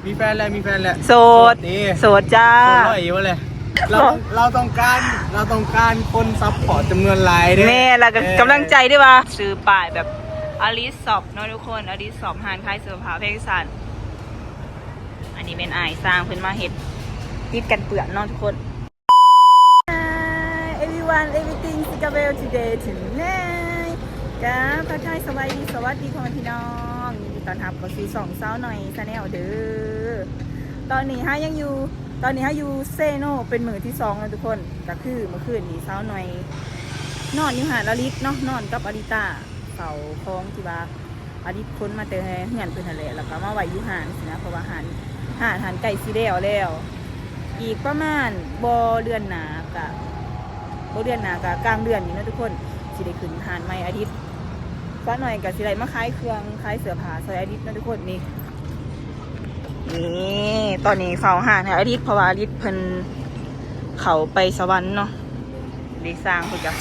ມີແຟນແລ້ວ ມີແຟນແລ້ວ ໂສດ ໂສດເດ້ ໂສດຈ້າ ໂສດຮ້ອຍຢູ່ແຫຼະ ເຮົາ ເຮົາຕ້ອງການ ເຮົາຕ້ອງການຄົນຊັບພອດຈຳນວນຫຼາຍເດ້ ແມ່ນ ແລ້ວກໍ ເອີ ກຳລັງໃຈເດ້ວ່າ ຊື້ປ້າຍແບບ ອາລິສຊັອບເນາະທຸກຄົນ ອາລິສຊັອບ ຮ້ານຂາຍເສື້ອຜ້າແຟຊັ່ນ ອັນນີ້ແມ່ນອ້າຍຊ່າງເພິ່ນມາເຮັດ ຕິດກັນເປື້ອນເນາະທຸກຄົນ. Hi everyone, everything is well today tonight. ກະທັກທາຍສະບາຍດີ ສະຫວັດດີພໍ່ແມ່ພີ່ນ້ອງ ຍິນດີຕ້ອນຮັບເຂົ້າສູ່ຊ່ອງສາວໜ້ອຍ Channel ເດີ. ຕອນນີ້ເຮົາຍັງຢູ່ ຕອນນີ້ເຮົາຢູ່ເຊໂນ ເປັນມື້ທີສອງແລ້ວທຸກຄົນ. ກະຄືມື້ຄືນນີ້ສາວໜ້ອຍນອນຢູ່ຮ້ານອາລິດເນາະ ນອນກັບອາລິຕາ ເສົາຂອງທີ່ວ່າ ອາລິດຂົນມາແຕ່ເຮືອນເພິ່ນຫັ້ນແຫຼະ ແລ້ວກໍມາໄວ້ຢູ່ຮ້ານຊີ້ນະ ເພາະວ່າຮ້ານ ຮ້ານ ຮ້ານໃກ້ຊິແລ້ວແລ້ວ ອີກປະມານບໍ່ເດືອນໜ້າກະ ບໍ່ເດືອນໜ້າກະກາງເດືອນນີ້ເນາະທຸກຄົນ ຊິໄດ້ຂຶ້ນຮ້ານໃໝ່ອາລິດ. ສາວໜ້ອຍກະຊິໄດ້ມາຂາຍເຄື່ອງ ຂາຍເສື້ອຜ້າຊ່ອຍອາລິດເນາະທຸກຄົນ. ນີ້ ນີ້ ຕອນນີ້ເຝົ້າຮ້ານໃຫ້ອາລິດ ເພາະວ່າອາລິດເພິ່ນເຂົ້າໄປສະຫວັນເນາະ. ເດ ຊ່າງເພິ່ນກະ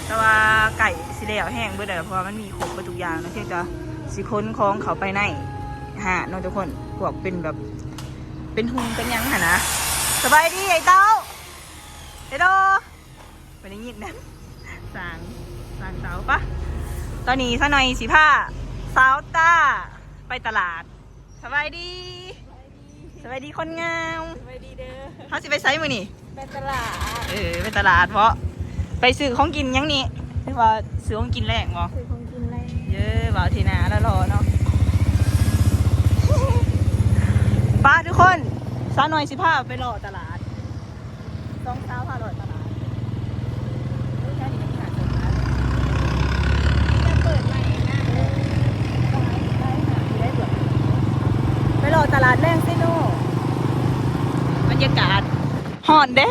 ແຕ່ວ່າໃກ້ຊິແລ້ວແຮງເບິດແລ້ວ ເພາະວ່າມັນມີຄົບເບິດທຸກຢ່າງເນາະ ພຽງແຕ່ຊິຂົນຂອງເຂົ້າໄປໃນຮ້ານເນາະທຸກຄົນ ພວກເປັນແບບ ເປັນຫຸ່ນເປັນຫຍັງຫັ້ນນະ. ສະບາຍດີອ້າຍເຕົ້າ ເດໂດ ບໍ່ໄດ້ຍິນນະ ຊ່າງ ຊ່າງເຕົ້າ. ປະ ຕອນນີ້ສາວໜ້ອຍຊິພາສາວຕາໄປຕະຫຼາດ. ສະບາຍດີ ສະບາຍດີຄົນງາມ ສະບາຍດີເດີ. ເຮົາຊິໄປໃສມື້ນີ້? ໄປຕະຫຼາດ ເອີ ໄປຕະຫຼາດເບາະ ໄປຊື້ຂອງກິນຫຍັງນີ້ ຫຼືວ່າຊື້ຂອງກິນແລງເບາະ? ຊື້ຂອງກິນແລງ ເອີ ເວົ້າທີ່ໜ້າລະຫຼໍ່ເນາະ. ປະທຸກຄົນ ສາວໜ້ອຍຊິພາໄປເລາະຕະຫຼາດ ສອງສາວພາເລາະຕະຫຼາດ. ເອີ ແຖວນີ້ກໍມີຮ້ານເສີມຂາຍ ຈະເປີດໃໝ່ນະ ເອີ ໄປຫາທີ່ໄດ້ເບືອ ໄປເລາະຕະຫຼາດແລງເຊໂນ. ບັນຍາກາດຮ້ອນແດ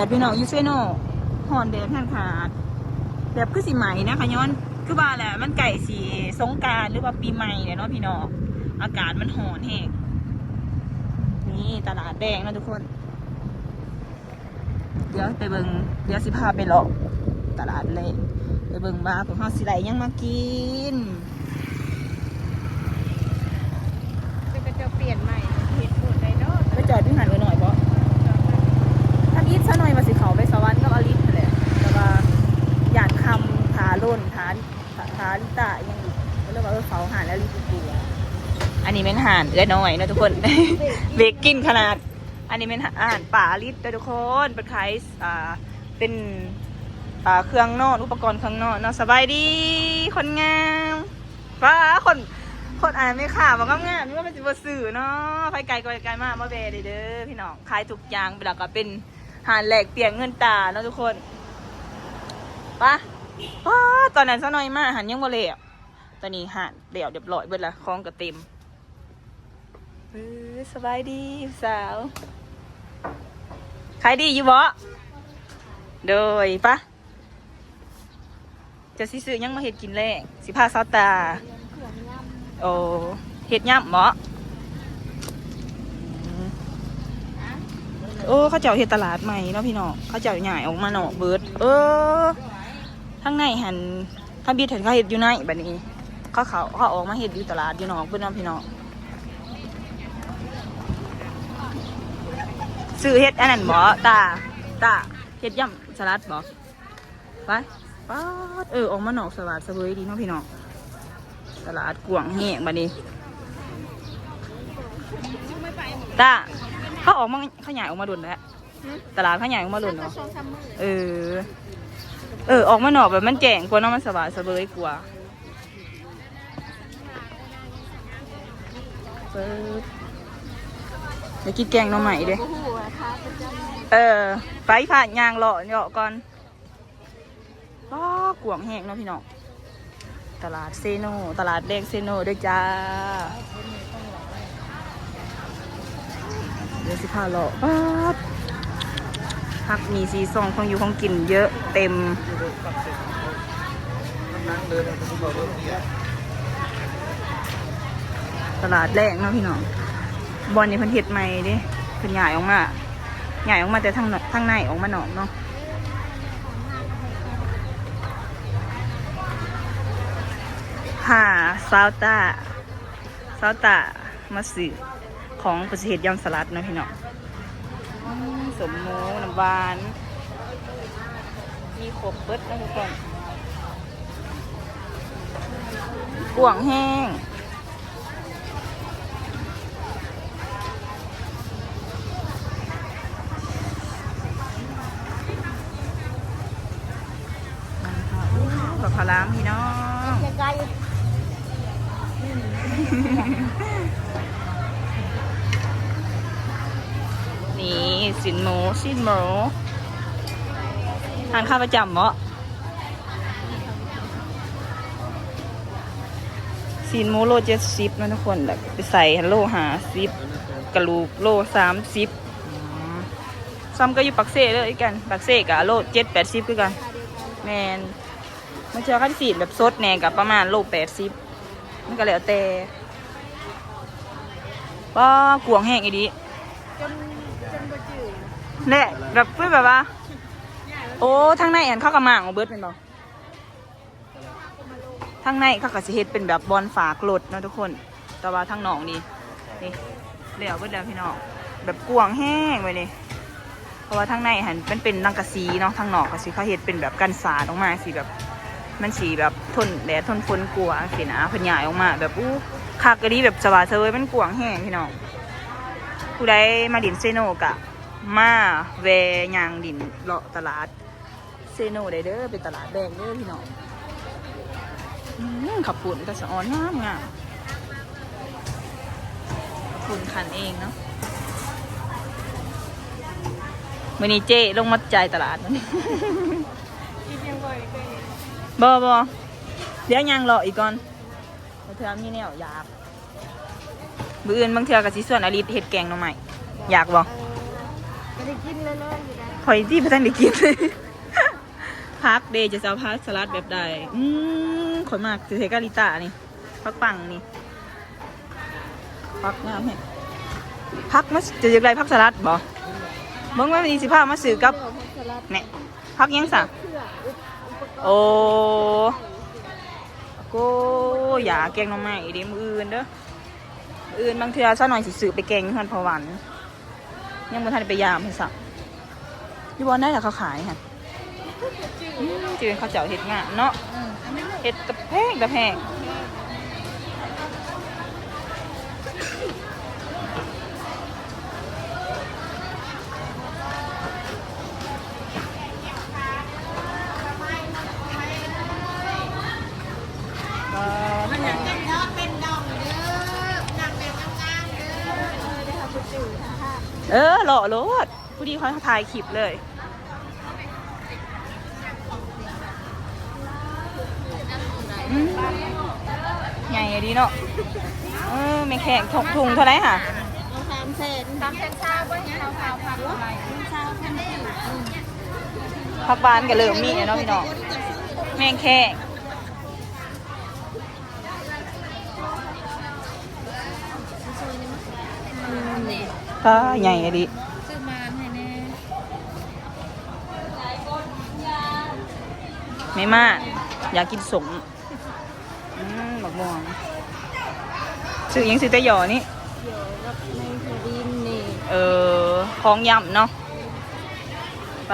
ດໆ ພີ່ນ້ອງ ຢູ່ເຊໂນ ຮ້ອນແດດແຮງຂະໜາດ ແບບຄືຊິໄໝ້ນະ ຂະຍ້ອນ ຄືວ່າແຫຼະ ມັນໃກ້ຊິສົງການ ຫຼືວ່າປີໃໝ່ແລ້ວເນາະພີ່ນ້ອງ ອາກາດມັນຮ້ອນແຮງ. ນີ້ຕະຫຼາດແລງເນາະທຸກຄົນ. ດຽວໄປເບິ່ງ ດຽວຊິພາໄປເລາະຕະຫຼາດແລງ ໄປເບິ່ງວ່າພວກເຮົາຊິໄດ້ຫຍັງມາກິນ. ເປັນກະເຈົ້າປ່ຽນໃໝ່ ເຮັດໂພດໄດເນາະ. ໄປຈອດຢູ່ຫັ້ນເອີນ້ອຍບໍ? ທຳອິດສາວໜ້ອຍວ່າຊິເຂົ້າໄປສະຫວັນກັບອາລິດຫັ້ນແຫຼະ ແຕ່ວ່າຢ້ານຄ່ຳ ຖ້າລົນ ຖ້າ ຖ້າອາລິດຕາອີ່ຫຍັງອີກ ກໍເລີຍວ່າ ເອີ ເຝົ້າຮ້ານອາລິດດີກວ່າ. ອັນນີ້ແມ່ນຮ້ານເອື້ອຍນ້ອຍເນາະທຸກຄົນ ເບກກິນຂະໜາດ. ອັນນີ້ແມ່ນຮ້ານປ້າອາລິດເດີທຸກຄົນ ເພິ່ນຂາຍ ອ່າ ເປັນ ອ່າ ເຄື່ອງນອນ ອຸປະກອນເຄື່ອງນອນເນາະ. ສະບາຍດີຄົນງາມ ວ້າ ຄົນ ຄົນ ອັນແມ່ຄ້າບໍ່ງາມໆ ນີ້ວ່າເພິ່ນຊິບໍ່ຊື້ເນາະ. ໃຜໄກກໍໄກມາ ມາແວ່ໄດ້ເດີພີ່ນ້ອງ ຂາຍທຸກຢ່າງ ແລ້ວກໍເປັນຮ້ານແລກປ່ຽນເງິນຕາເນາະທຸກຄົນ. ປະ ປະ ຕອນນັ້ນສາວໜ້ອຍມາຫັ້ນຍັງບໍ່ແລ້ວ ຕອນນີ້ຮ້ານແລ້ວຮຽບຮ້ອຍເບິດລະ ຂອງກໍເຕັມ. ເອີ ສະບາຍດີສາວ ຂາຍດີຢູ່ບໍ? ໂດຍ ປະ ເຈົ້າຊິຊື້ຫຍັງມາເຮັດກິນແລງ? ຊິພາສາວຕາ ໂອ້ ເຮັດຍຳບໍ? ໂອ້ ເຂົາເຈົ້າເຮັດຕະຫຼາດໃໝ່ເນາະພີ່ນ້ອງ ເຂົາເຈົ້າຍ້າຍອອກມານອກເບິດ. ເອີ ທາງໃນຫັ້ນ ທຳອິດເຫັນເຂົາເຮັດຢູ່ໃນ ບັດນີ້ເຂົາ ເຂົາ ເຂົາອອກມາເຮັດຢູ່ຕະຫຼາດຢູ່ນອກເພິ່ນເນາະພີ່ນ້ອງ. ຊື້ເຮັດອັນນັ້ນບໍ? ຕາ ຕາ ເຮັດຢຳສະຫຼັດບໍ? ໄປ ປາດ ເອີ ອອກມານອກສະຫວາດສະເຫວີຍດີເນາະພີ່ນ້ອງ. ຕະຫຼາດກວ້າງແຮງບັດນີ້. ຕາ ເຂົາອອກມາ ເຂົາຍ້າຍອອກມາດົນແລ້ວ. ຕະຫຼາດເຂົາໃຫຍ່ອອກມາໂລດເນາະ. ເອີ ເອີ ອອກມານອກແບບມັນແຈ້ງກວ່າເນາະ ມັນສະຫວາດສະເຫວີຍກວ່າ. ເອີ ໄດ້ກິນແກງໜໍ່ໄມ້ເດ້. ເອີ ໄປພາຍ່າງເລາະ ເລາະກ່ອນ. ວ້າ ກວ້າງແຮງເນາະພີ່ນ້ອງ. ຕະຫຼາດເຊໂນ ຕະຫຼາດແດງເຊໂນເດີຈ້າ. ດຽວຊິພາເລາະ. ປາດ ຜັກໝີ່ ສີ່ຊ່ອງ ຂອງຢູ່ຂອງກິນເຍອະເຕັມ. ຕະຫຼາດແລງເນາະພີ່ນ້ອງ. ບ່ອນນີ້ເພິ່ນເຮັດໃໝ່ເດ້ ເພິ່ນຍ້າຍອອກມາ ຍ້າຍອອກມາແຕ່ທາງ ທາງໃນອອກມານອກເນາະ. ພາສາວຕາ ສາວຕາ ມາຊື້ຂອງເພິ່ນຊິເຮັດຢຳສະຫຼັດເນາະພີ່ນ້ອງ. ອືມ ສົ້ມໝູ ນ້ຳຫວານ ມີຄົບເບິດເນາະທຸກຄົນ. ກວ້າງແຮງ. ບັກຂາມພີ່ນ້ອງ. ນີ້ ຊີ້ນໝູ ຊີ້ນໝູ ຮ້ານຂາປະຈຳເນາະ. ຊີ້ນໝູໂລເຈັດສິບເນາະທຸກຄົນ ແລ້ວໄປໃສ່ຫັ້ນໂລຫ້າສິບ ກະດູກໂລສາມສິບ. ສ່ຳກັບຢູ່ປາກເຊເລີຍຄືກັນ ປາກເຊກະໂລເຈັດແປດສິບຄືກັນ. ແມ່ນ ບາງເທື່ອຄັນຊີ້ນແບບສົດແດ່ກະປະມານໂລແປດສິບ ມັນກະແລ້ວແຕ່. ປ້າ ກວ້າງແຮງອີ່ຫຼີ ຈົນ ຈົນບໍ່ຈື່ ແລະ ແບບ ຄືແບບວ່າ ໂອ້ ທາງໃນຫັ້ນເຂົາກະມ້າງອອກເບິດແມ່ນບໍ່? ທາງໃນເຂົາກະຊິເຮັດເປັນແບບບ່ອນຝາກລົດເນາະທຸກຄົນ ແຕ່ວ່າທາງນອກນີ້ ນີ້ ແລ້ວເບິດແລ້ວພີ່ນ້ອງ ແບບກວ້າງແຮງເວີຍນີ້. ເພາະວ່າທາງໃນຫັ້ນມັນເປັນສັງກະສີເນາະ ທາງນອກກະຊິເຂົາເຮັດເປັນແບບກັນສາດອອກມາ ຊິແບບ ມັນຊິແບບທົນແດດທົນຝົນກວ່າຈັ່ງຊີ້ນະ. ເພິ່ນຍ້າຍອອກມາແບບ ອູ້ ຄັກອີ່ຫຼີ ແບບສະບາຍສະເຫວີຍ ມັນກວ້າງແຮງພີ່ນ້ອງ. ຜູ້ໃດມາຫຼິ້ນເຊໂນກະມາແວ່ຍ່າງຫຼິ້ນເລາະຕະຫຼາດ ເຊໂນໄດ້ເດີ ເປັນຕະຫຼາດແລກເດີພີ່ນ້ອງ. ອືມ ເຂົ້າປຸ້ນຕາສະອອນງາມໆ ເຂົ້າປຸ້ນຄັ້ນເອງເນາະ. ມື້ນີ້ເຈ້ລົງມາຈ່າຍຕະຫຼາດ ບໍ່ ບໍ່ ດຽວຍ່າງເລາະອີກກ່ອນ ບາງເທື່ອມີແນວຢາກ. ມື້ອື່ນບາງເທື່ອກະຊິຊວນອາລິດເຮັດແກງໜໍ່ໄມ້. ຢາກບໍ່? ເອີ ກະໄດ້ກິນເລີຍໆຢູ່ໄດ໋. ຂ້ອຍຕິບໍ່ທັນໄດ້ກິນເລີຍ. ຜັກເດ ຈະເອົາຜັກສະຫຼັດແບບໃດ? ອືມ ຂ້ອຍມັກ ຊິໃສ່ກາລິຕານີ້ ຜັກປັງນີ້ ຜັກງາມແຮງ. ຜັກມາ ຈະຢາກໄດ້ຜັກສະຫຼັດບໍ່? ເບິ່ງວ່າມື້ນີ້ຊິພາມາຊື້ກັບ ແນ່ ຜັກຫຍັງຊະ? ໂອ້ ໂກ ຢາກແກງໜໍ່ໄມ້ເດ ມື້ອື່ນເດີ. ມື້ອື່ນບາງເທື່ອສາວນ້ອຍຊິຊື້ໄປແກງຢູ່ເຮືອນພໍ່ຫວັນ ຍັງບໍ່ທັນໄດ້ໄປຢາມເພິ່ນຊ້ຳ. ຢູ່ບ່ອນໃດລະເຂົາຂາຍຫັ້ນ? ອືມ ຈະເປັນເຂົາເຈົ້າເຮັດງານເນາະ. ເຮັດຕະແພງຕະແພງ. ເອີ ເລາະໂລດ ພໍດີຂ້ອຍຖ່າຍຄລິບເລີຍ. ອືມ ໃຫຍ່ດີເນາະ. ເອີ ແມ່ແຂ້ງ ທຸງ ທຸງເທົ່າໃດຫະ? ສາມແສນ ສາມແສນຊາວ ບໍ່ເຫັນເຮົາຊາວພັນ ຊາວພັນ. ຜັກຫວານກະເລີ່ມມີແລ້ວເນາະພີ່ນ້ອງ ແມງແຂ້ງ. ປ້າ ໃຫຍ່ອີ່ຫຼີ ຊື້ມາໃຫ້ແນ່. ແມ່ມາ ຢາກກິນສົ້ມ. ອືມ ບັກມ່ວງ ຊື້ຫຍັງ? ຊື້ແຕ່ຫຍໍ່ນີ້ ຫຍໍ່ກັບແມງທະດິນນີ້. ເອີ ຂອງຢຳເນາະ. ໄປ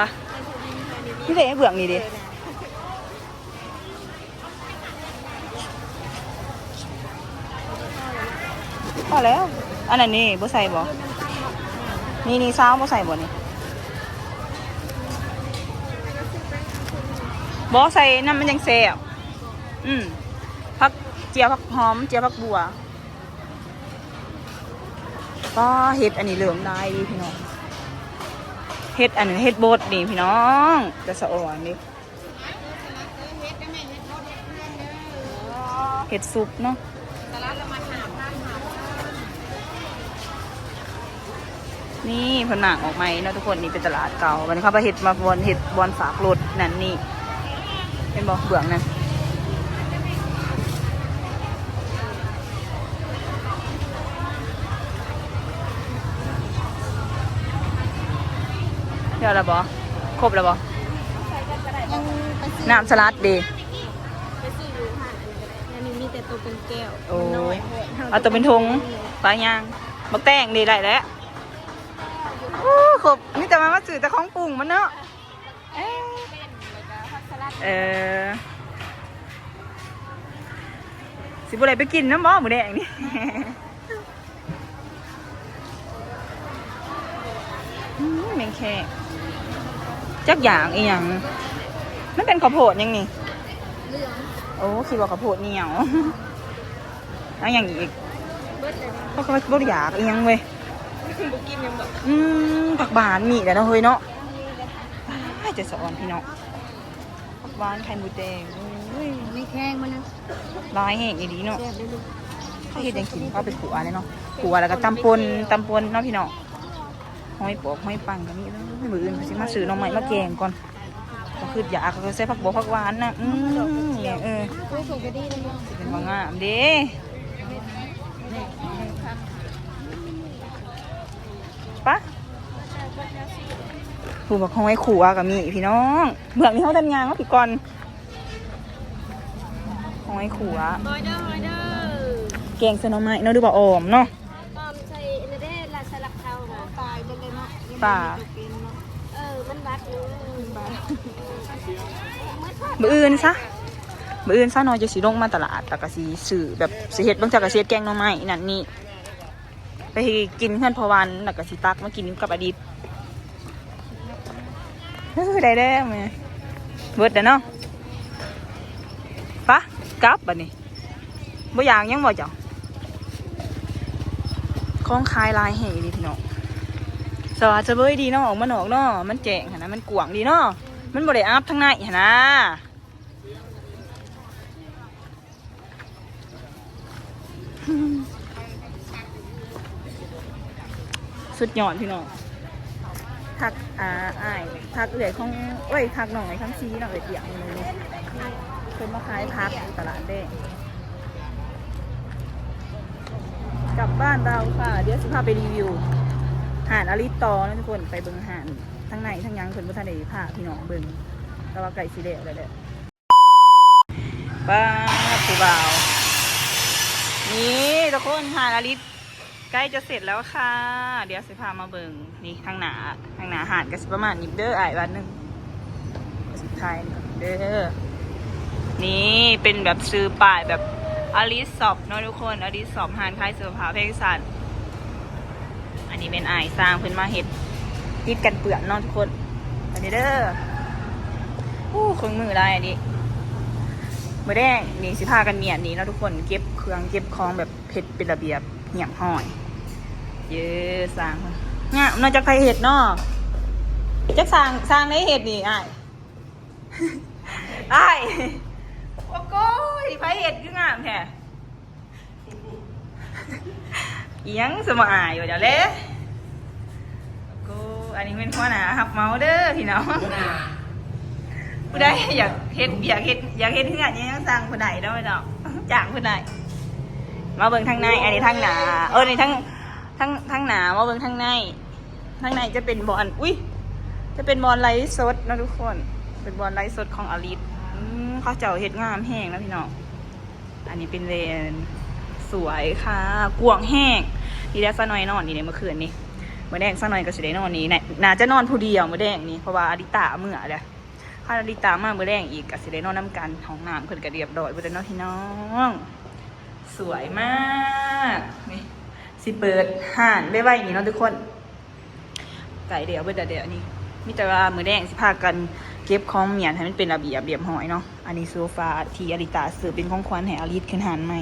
ນີ້ເດ້ ເບື້ອງນີ້ເດ້. ພໍແລ້ວ ອັນນັ້ນນີ້ບໍ່ໃສ່ບໍ່? ນີ້ ນີ້ຊາວບໍ່ໃສ່ບໍ່ນີ້? ບໍ່ໃສ່ນຳມັນຈັ່ງແຊບ. ອືມ ຜັກ ຈຽວຜັກຫອມ ຈຽວຜັກບົ່ວ. ປ້າ ເຫັດອັນນີ້ເລີ່ມຫຼາຍເດ້ພີ່ນ້ອງ ເຫັດອັນ ເຫັດບົດນີ້ພີ່ນ້ອງ ແຕ່ສະອອນເດ້. ເຫັດສຸບເນາະ. ນີ້ເພິ່ນມ້າງອອກໃໝ່ເນາະທຸກຄົນ ນີ້ເປັນຕະຫຼາດເກົ່າ ບັດນີ້ເຂົາໄປເຮັດ ມາບ່ອນ ເຮັດບ່ອນຝາກລົດນັ້ນນີ້ ເຫັນບໍ່ ເບື້ອງນັ້ນ. ແລ້ວລະບໍ່? ຄົບລະບໍ່? ຍັງໄປຊື້ ນ້ຳສະຫຼັດເດ ໄປຊື້ຢູ່ຮ້ານອັນນີ້ກະໄດ້ ອັນນີ້ມີແຕ່ໂຕເປັນແກ້ວ. ໂອ້ ມັນນ້ອຍໂພດ ເອົາໂຕເປັນຖົງ. ປາຍ່າງ ບັກແຕງນີ້ໄດ້ແລ້ວ. ໂອ້ ຄົບ ມີແຕ່ວ່າມາຊື້ແຕ່ຂອງປຸງມັນເນາະ. ເອີ ເອີ ຊິບໍ່ໄດ້ໄປກິນນຳບໍ່ມື້ແລງນີ້? ອືມ ແມງແຄງ ຈັກຢ່າງອີ່ຫຍັງ ມັນເປັນເຂົ້າໂພດຫຍັງນີ້? ໂອ້ ຄິດວ່າເຂົ້າໂພດໜຽວ. ເອົາຫຍັງອີກ? ເຂົາກໍບໍ່ໄດ້ຢາກອີ່ຫຍັງເວີຍ. ບໍ່ກິນຫຍັງດອກ. ອືມ ຜັກບານມີແລ້ວເນາະເຮີ້ຍເນາະ. ອ້າຍ ຈະສະອອນພີ່ນ້ອງ ຜັກຫວານໄຂ່ມົດແດງ. ໂອ້ຍ ມີແຄງມັນນະ ຫຼາຍແຮງອີ່ຫຼີເນາະ. ເຂົາເຮັດຫຍັງກິນ ເຂົາເອົາໄປຂົ້ວເລີຍເນາະ ຂົ້ວແລ້ວກໍຕຳປົ່ນ ຕຳປົ່ນເນາະພີ່ນ້ອງ. ຫອຍປອກຫອຍປັງກໍມີ. ເອີຍ ມື້ອື່ນເຂົາຊິມາຊື້ໜໍ່ໄມ້ມາແກງກ່ອນ. ເຂົາຄິດຢາກ ເຂົາກໍໃສ່ຜັກບົວຜັກຫວານນະ. ອືມ ເອີ ເປັນວ່າງາມເດ້. ປະ ຜູ້ບັກຫອຍຂົ້ວກໍມີພີ່ນ້ອງ. ເບື້ອງນີ້ເຮົາທັນຍ່າງມາພີ່ກ່ອນ. ຫອຍຂົ້ວ ຫອຍເດີ ຫອຍເດີ. ແກງໃສ່ໜໍ່ໄມ້ເນາະ ຫຼືວ່າອ່ອມເນາະ? ຕຳໃສ່ອັນນັ້ນເດ້ ລະສະຫຼັບເທົານະ. ຕາຍເບິດເລີຍເນາະ. ປາ ເອີ ມັນບັດຢູ່. ມື້ອື່ນຊະ ມື້ອື່ນຊະເນາະ ຈະຊິລົງມາຕະຫຼາດ ແລ້ວກໍຊິຊື້ແບບ ຊິເຮັດ ເບິ່ງຈັກກະຊິເຮັດແກງໜໍ່ໄມ້ນັ້ນນີ້ ໄປກິນເຮືອນພໍ່ວັນ ແລ້ວກໍຊິຕັກມາກິນກັບອາດິດ. ເອີ ໄດ້ແລ້ວແມ່ ເບິດແລ້ວເນາະ. ປະ ກັບບາດນີ້. ບໍ່ຢາກຫຍັງບໍ່ເຈົ້າ? ຂອງຂາຍຫຼາຍແຮງອີ່ຫຼີພີ່ນ້ອງ. ສະຫວາດສະເຫວີຍດີເນາະ ອອກມານອກເນາະ ມັນແຈ້ງຫັ້ນນະ ມັນກວ້າງດີເນາະ ມັນບໍ່ໄດ້ອັບທາງໃນຫັ້ນນາ. ສຸດຍອດພີ່ນ້ອງ. ທັກ ອ່າ ອ້າຍ ທັກເອື້ອຍຂອງ ໂອ້ຍ ທັກນ້ອງໄອ້ຄຳສີເນາະ ເອື້ອຍປຽກນີ້ ເພິ່ນມາຂາຍຜັກຢູ່ຕະຫຼາດແດງ. ກັບບ້ານເຮົາຄ່ະ ດຽວຊິພາໄປຣີວິວຮ້ານອາລິດຕໍ່ເນາະທຸກຄົນ. ໄປເບິ່ງຮ້ານທາງໃນທາງຫຍັງ ເພິ່ນບໍ່ທັນໄດ້ພາພີ່ນ້ອງເບິ່ງ ແຕ່ວ່າໃກ້ຊິແລ້ວແລ້ວແຫຼະ. ປາດ ຜູ້ບ່າວ ນີ້ທຸກຄົນ ຮ້ານອາລິດໃກ້ຈະເສັດແລ້ວຄ່ະ. ດຽວຊິພາມາເບິ່ງ ນີ້ທາງໜ້າ ທາງໜ້າຮ້ານກໍຊິປະມານນີ້ເດີ ອ້າຍ ບາດໜຶ່ງ ຊິຖ່າຍເດີ. ນີ້ເປັນແບບຊື່ປ້າຍແບບອາລິດຊັອບເນາະທຸກຄົນ ອາລິດຊັອບ ຮ້ານຂາຍເສື້ອຜ້າແຟຊັ່ນ. ອັນນີ້ແມ່ນອ້າຍຊ່າງເພິ່ນມາເຮັດຕິດກັນເປື້ອນເນາະທຸກຄົນ. ອັນນີ້ເດີ ໂອ້ ເຄື່ອງມືຫຼາຍອັນນີ້. ມື້ແລງນີ້ຊິພາກັນມ້ຽນນີ້ເນາະທຸກຄົນ ເກັບເຄື່ອງເກັບຂອງແບບເຮັດເປັນລະບຽບຮຽບຮ້ອຍ. ເອີ ຊ່າງງາມເນາະ ຈັກໃຜເຮັດເນາະ ຈັກຊ່າງ ຊ່າງໃດເຮັດນີ້ອ້າຍ ອ້າຍ. ໂອ້ໂກຍ ໃຜເຮັດຄືງາມແທ້? ອີຫຍັງ ສະມາອາຍວ່າຈັ່ງເດ້. ໂອ້ ອັນນີ້ແມ່ນຫົວໜ້າຮັບເໝົາເດີພີ່ນ້ອງ. ຫົວໜ້າ ຜູ້ໃດຢາກເຮັດວຽກ ເຮັດ ຢາກເຮັດເຮືອນຫຍັງ ສັ່ງເພິ່ນໄດ້ເນາະ ພີ່ນ້ອງ ຈ້າງເພິ່ນໄດ້. ມາເບິ່ງທາງໃນ ອັນນີ້ທາງໜ້າ ເອີ ນີ້ທາງ ທາງ ທາງໜ້າ ມາເບິ່ງທາງໃນ. ທາງໃນຈະເປັນບ່ອນ ອຸ້ຍ ຈະເປັນບ່ອນໄລຟ໌ສົດເນາະທຸກຄົນ ເປັນບ່ອນໄລຟ໌ສົດຂອງອາລິດ. ອືມ ເຂົາເຈົ້າເຮັດງາມແຮງເນາະພີ່ນ້ອງ. ອັນນີ້ເປັນແລນ ສວຍຄ່ະ ກວ້າງແຮງ. ນີ້ແຫຼະ ສາວນ້ອຍນອນນີ້ເດ້ ມື້ຄືນນີ້ ມື້ແລງສາວນ້ອຍກໍຊິໄດ້ນອນນີ້ ໜ້າ ໜ້າຈະນອນຜູ້ດຽວມື້ແລງນີ້ ເພາະວ່າອາລິຕາເມືອແລ້ວ. ຄັນອາລິຕາມາມື້ແລງອີກກໍຊິໄດ້ນອນນຳກັນ. ຫ້ອງນ້ຳເພິ່ນກໍລຽບຮ້ອຍເບິດແລ້ວເນາະພີ່ນ້ອງ. ສວຍມາກ ນີ້ ຊິເປີດຮ້ານໄວໆນີ້ເນາະທຸກຄົນ. ໃກ້ແລ້ວເບິດແລ້ວເດ້ ອັນນີ້ ມີແຕ່ວ່າມື້ແລງຊິພາກັນເກັບຂອງມ້ຽນໃຫ້ມັນເປັນລະບຽບລຽບຮ້ອຍເນາະ. ອັນນີ້ໂຊຟາທີ່ອາລິຕາຊື້ເປັນຂອງຂວັນໃຫ້ອາລິດຂຶ້ນຮ້ານໃໝ່.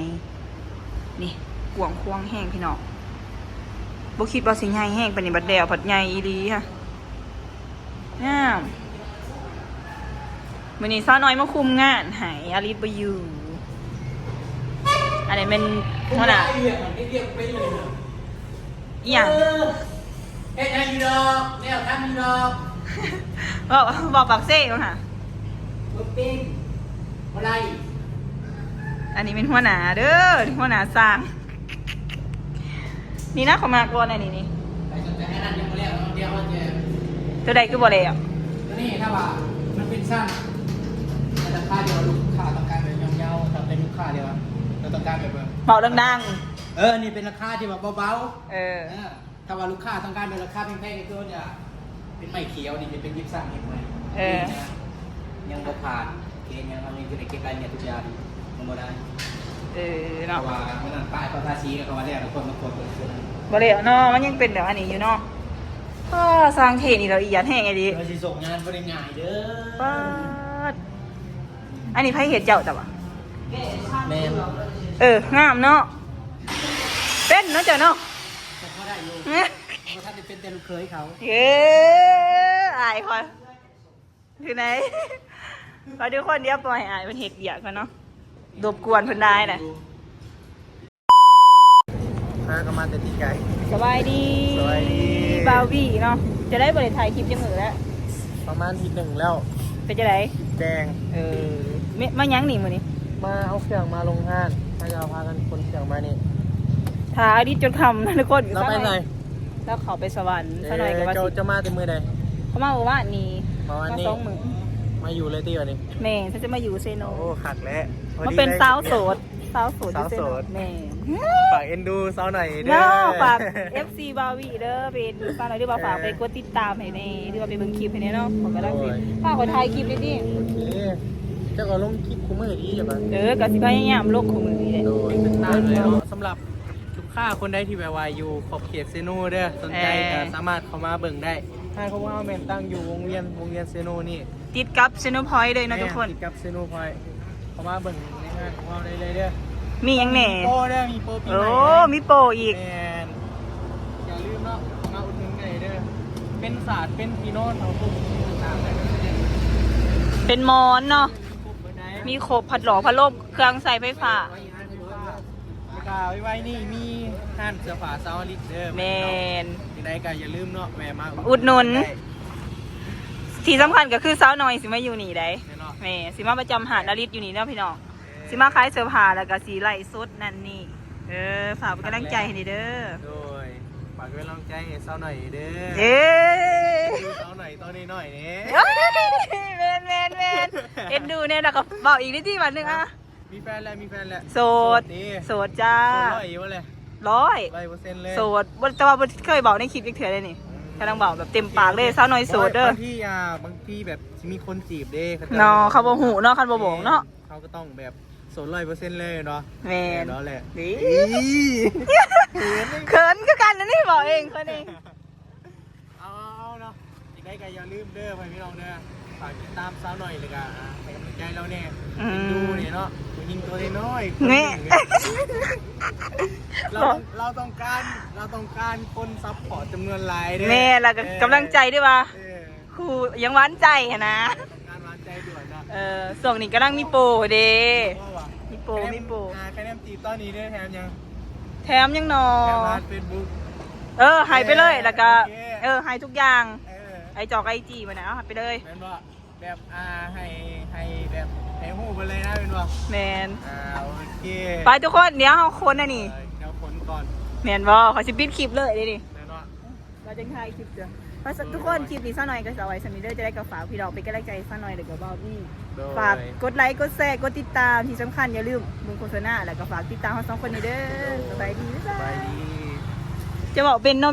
ນີ້ ກວ້າງຂວາງແຮງພີ່ນ້ອງ ບໍ່ຄິດວ່າຊິໃຫຍ່ແຮງປານນີ້ ບັດແລ້ວພັດໃຫຍ່ອີ່ຫຼີຮະ. ງາມ. ມື້ນີ້ສາວນ້ອຍມາຄຸມງານໃຫ້ ອາລິດບໍ່ຢູ່. ອັນນີ້ແມ່ນຫົວໜ້າ ເຮັດວຽກ ເຮັດວຽກໄປເລີຍ. ອີຫຍັງ? ເອີ ເຮັດຫຍັງຢູ່ດອກ ແນວທຳຢູ່ດອກ. ເວົ້າ ເວົ້າປາກເຊບໍ່ຫະ? ບໍ່ເປັນ ບໍ່ໄດ້. ອັນນີ້ແມ່ນຫົວໜ້າເດີ ຫົວໜ້າຊ່າງ. ນີ້ນະ ຂ້ອຍມັກບ່ອນອັນນີ້ນີ້. ໄປສົນໃຈອັນນັ້ນຍັງບໍ່ແລ້ວເນາະ ດຽວເຮົາຈະ ໂຕໃດຄືບໍ່ແລ້ວ? ໂຕນີ້ຖ້າວ່າມັນເປັນຊັ້ນ ແຕ່ລາຄາດຽວ ລູກຄ້າຕ້ອງການແບບຍອງເຍົາ ຖ້າເປັນລູກຄ້າດຽວ ລາວຕ້ອງການແບບ ເວົ້າດັງໆ. ເອີ ນີ້ເປັນລາຄາທີ່ວ່າເບົາໆ ເອີ ເອີ ຖ້າວ່າລູກຄ້າຕ້ອງການແບບລາຄາແພງໆ ກໍຄືວ່າຈະເປັນໄມ້ຂຽວນີ້ ຈະເປັນຢິບຊ້ຳເຮັດໃໝ່ ເອີ ຍັງບໍ່ຜ່ານເກນຫຍັງ ເຮົາຍັງຈະໄດ້ເກັບລາຍລະອຽດທຸກຢ່າງ ມັນບໍ່ໄດ້ ເອີ ເນາະ ເພາະວ່າມື້ນັ້ນປ້າຍເຂົາທາສີ ແລ້ວເຂົາວ່າແລ້ວ ແລ້ວຄົນມາກວດເບິ່ງ ບໍ່ແລ້ວເນາະ ມັນຍັງເປັນແບບອັນນີ້ຢູ່ເນາະ ເອີ ຊ່າງເທດນີ້ລະອຽດແຮງອີ່ຫຼີ ເອີ ຊິສົ່ງງານບໍ່ໄດ້ງ່າຍເດີ ປາດ ອັນນີ້ໃຜເຮັດເຈົ້າ ເຈົ້າຫວາ? ແມ່ນ ເອີ ງາມເນາະ ເປັນເນາະເຈົ້າເນາະ ກໍພໍໄດ້ຢູ່ ບໍ່ທັນໄດ້ເປັນແຕ່ລູກເຂີຍເຂົາ ເອີ ອາຍຂ້ອຍ ຄືໃດ ໄປທຸກຄົນ ດຽວປ່ອຍໃຫ້ອາຍເພິ່ນເຮັດວຽກກ່ອນເນາະ ລົບກວນເພິ່ນຫຼາຍແຫຼະ. ຫາກໍມາແຕ່ທີ່ໄກ. ສະບາຍດີ ສະບາຍດີ ບ່າວວີເນາະ ຈະໄດ້ບໍ່ໄດ້ຖ່າຍຄລິບຈັກມື້ແລ້ວ? ປະມານທິດໜຶ່ງແລ້ວ. ເປັນຈັ່ງໃດ? ແດງ. ເອີ ມາຫຍັງນີ້ມື້ນີ້? ມາເອົາເຄື່ອງມາລົງຮ້ານ ເຂົາເຈົ້າພາກັນຂົນເຄື່ອງມານີ້. ຖ້າອາທິດຈົນຄ່ຳນະທຸກຄົນ. ລາວໄປໃສ? ລາວເຂົ້າໄປສະຫວັນ. ເອີ ຊະໜ້ອຍກໍວ່າ ເຈົ້າ ເຈົ້າມາແຕ່ມື້ໃດ? ເຂົາມາມື້ວານນີ້. ມາວານນີ້ ມາສອງມື້. ມາຢູ່ເລີຍຕິວານີ້? ແມ່ນ ເຂົາຈະມາຢູ່ເຊໂນ. ໂອ້ ຄັກແຫຼະ ມາເປັນສາວໂສດ. ສາວໂສດ ສາວໂສດ ແມ່ນ ຝາກເອັນດູສາວໜ້ອຍເດີເນາະ ຝາກເອັຟຊີບ່າວວີເດີ ເປັນສາວໜ້ອຍ ຫຼືວ່າຝາກໄປກົດຕິດຕາມໃຫ້ແດ່ ຫຼືວ່າໄປເບິ່ງຄລິບໃຫ້ແດ່ເນາະ ຂ້ອຍກຳລັງຊິພາຂ້ອຍຖ່າຍຄລິບຢູ່ນີ້. ໂອເຄ ເຈົ້າກໍລົງຄລິບຄູ່ມື້ດີຢູ່ບໍ່? ເອີ ກໍຊິພະຍາຍາມລົງຄູ່ມື້ນີ້ແຫຼະ. ໂດຍ ສຳລັບລູກຄ້າຄົນໃດທີ່ແບບວ່າຢູ່ຂອບເຂດເຊໂນເດີ ສົນໃຈກໍສາມາດເຂົ້າມາເບິ່ງໄດ້. ຮ້ານຂອງເຮົາແມ່ນຕັ້ງຢູ່ວົງວຽນ ວົງວຽນເຊໂນນີ້ ຕິດກັບເຊໂນພອຍເລີຍເນາະທຸກຄົນ. ແມ່ນ ຕິດກັບເຊໂນພອຍ ເຂົ້າມາເບິ່ງໃນຮ້ານຂອງເຮົາໄດ້ເລີຍເດີ. ມີຫຍັງແດ່? ມີໂປເດີ ມີໂປປີໃໝ່. ໂອ້ ມີໂປອີກ. ແມ່ນ ຢ່າລືມເນາະ ມາອຸດໜູນໄດ້ເດີ ເປັນສາດ ເປັນທີ່ນອນເຮົາ ເປັນຕ່າງໆ ເປັນໝອນເນາະ ມີຄົບເບິດໃດ ມີຄົບ ພັດຫຼອກ ພັດລົມ ເຄື່ອງໃຊ້ໄຟຟ້າ. ແລ້ວກໍໄວໆນີ້ມີຮ້ານເສື້ອຜ້າສາວອາລິດເດີ. ແມ່ນ ຈັ່ງໃດກໍຢ່າລືມເນາະ ແວະມາອຸດໜູນໄດ້. ທີ່ສຳຄັນກໍຄືສາວໜ້ອຍຊິມາຢູ່ນີ້ໄດ໋. ແມ່ນເນາະ ແມ່ນ ຊິມາປະຈຳຮ້ານອາລິດຢູ່ນີ້ເນາະພີ່ນ້ອງ. ຊິມາຂາຍເສື້ອຜ້າ ແລ້ວກໍຊິໄລຟ໌ສົດນັ້ນນີ້. ເອີ ຝາກເປັນກຳລັງໃຈໃຫ້ແດ່ເດີ. ໂດຍ ຝາກເປັນກຳລັງໃຈໃຫ້ສາວໜ້ອຍເດີ. ເອີ ສາວໜ້ອຍຕົວນ້ອຍໆນີ້. ແມ່ນໆໆ ເອັນດູແດ່ ແລ້ວກໍເວົ້າອີກນິດໜຶ່ງ ບາດໜຶ່ງອະ. ມີແຟນແລ້ວ ມີແຟນແລ້ວ. ໂສດ ໂສດເດ້ ໂສດຈ້າ. ໂສດຮ້ອຍຢູ່ບໍ່ແຫຼະ? ຮ້ອຍ ຮ້ອຍເປີເຊັນເລີຍ. ໂສດ ບໍ່ ແຕ່ວ່າບໍ່ເຄີຍເວົ້າໃນຄລິບຈັກເທື່ອເດ້ນີ້. ອືມ ກຳລັງເວົ້າແບບເຕັມປາກເລີຍ ໂອເຄ ສາວນ້ອຍໂສດເດີ. ບາງທີ ອ່າ ບາງທີແບບຊິມີຄົນຈີບເດ້ ເຂົາເຈົ້າ ເນາະ ເຂົາບໍ່ຮູ້ເນາະ ຄັນບໍ່ບອກເນາະ. ແມ່ນ ເຮົາກໍຕ້ອງແບບໂສດຮ້ອຍເປີເຊັນເລີຍເນາະ. ແມ່ນ ແນ່ນອນແຫຼະ. ເຂີນ ເຂີນຄືກັນອັນນີ້ ບອກເອງ ເຂີນເອງ. ເອົາໆໆ ເນາະ ຈັ່ງໃດກໍຢ່າລືມເດີ ພໍ່ແມ່ພີ່ນ້ອງເດີ ຝາກຕິດຕາມສາວໜ້ອຍ ແລ້ວກໍ ອ່າ ໃຫ້ກຳລັງໃຈລາວແດ່. ອືມ ເອັນດູແດ່ເນາະ ຜູ້ຍິງຕົວນ້ອຍໆ ແມ່ນ ລາວ ລາວຕ້ອງການ ລາວຕ້ອງການຄົນຊັບພອດຈຳນວນຫຼາຍເດີ. ແມ່ນ ແລ້ວກໍ ເອີ ກຳລັງໃຈເດ້ວ່າ ເອີ ຄູ່ຫຍັງຫວານໃຈຫັ້ນນະ ຕ້ອງການຫວານໃຈດ່ວນເນາະ. ເອີ ຊ່ວງນີ້ກຳລັງມີໂປເດ້ ມີໂປ ມີໂປ ອ່າ ຄະແນນຈີບຕອນນີ້ເດີ ແຖມຫຍັງ? ແຖມຫຍັງໜໍ? ແຖມຮ້ານເຟສບຸກ. ເອີ ໃຫ້ໄປເລີຍ ເອີ ແລ້ວກໍ ໂອເຄ ເອີ ໃຫ້ທຸກຢ່າງ. ເອີ ໄອຈີ ໄອຈີມັນນະ ເອົາໃຫ້ໄປເລີຍ. ແມ່ນບໍ່? ແບບ ອ່າ ໃຫ້ ໃຫ້ແບບ ໃຫ້ຮູ້ເບິດເລີຍນະ ແມ່ນບໍ່? ແມ່ນ. ອ່າ ໂອເຄ ໄປທຸກຄົນ ດຽວເຮົາຂົນອັນນີ້ ເອີ ດຽວຂົນກ່ອນ. ແມ່ນບໍ່? ຂ້ອຍຊິປິດຄລິບເລີຍເດ້ນີ້. ແມ່ນບໍ່? ວ່າຈັ່ງຖ່າຍຄລິບເທື່ອ ວ່າຊັ້ນ ອືມ ທຸກຄົນ ຄລິບນີ້ສາວນ້ອຍກໍຊິເອົາໄວ້ສ່ຳນີ້ເດີ ຈັ່ງໃດກໍຝາກພີ່ນ້ອງເປັນກຳລັງໃຈໃຫ້ສາວນ້ອຍ ແລ້ວກໍບ່າວວີ ໂດຍ ຝາກກົດໄລ ກົດແຊ ກົດຕິດຕາມ ທີ່ສຳຄັນຢ່າລືມເບິ່ງໂຄສະນາ ແລ້ວກໍຝາກຕິດຕາມເຮົາສອງຄົນນີ້ເດີ. ໂດຍ ສະບາຍດີ ສະບາຍດີ. ຈະເວົ້າເປັນເນາະ.